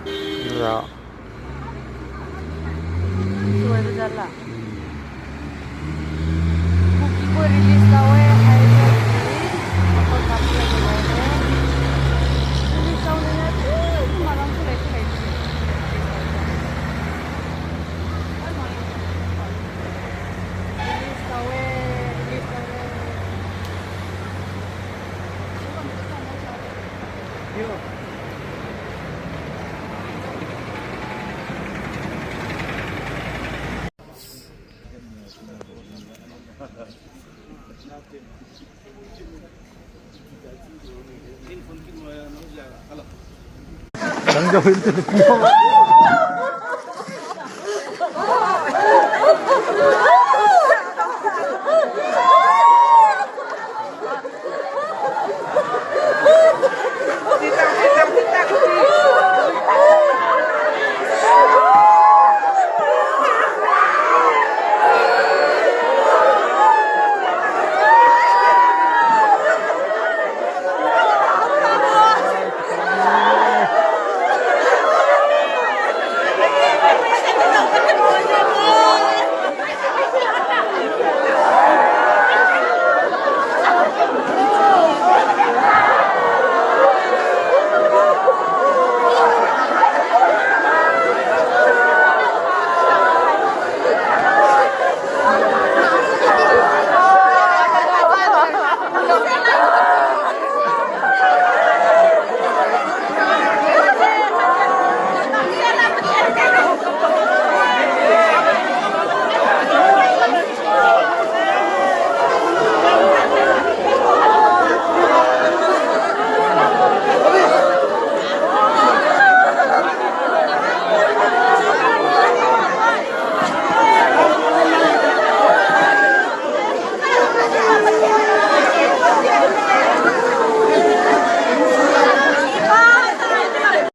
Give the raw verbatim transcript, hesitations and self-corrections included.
Ra. Suai da jala. Kuki ko release ta we, hai ko. Apa kap le ko le. Release ta we na, eh, malam ko le ko le. Release ta we, release ta we.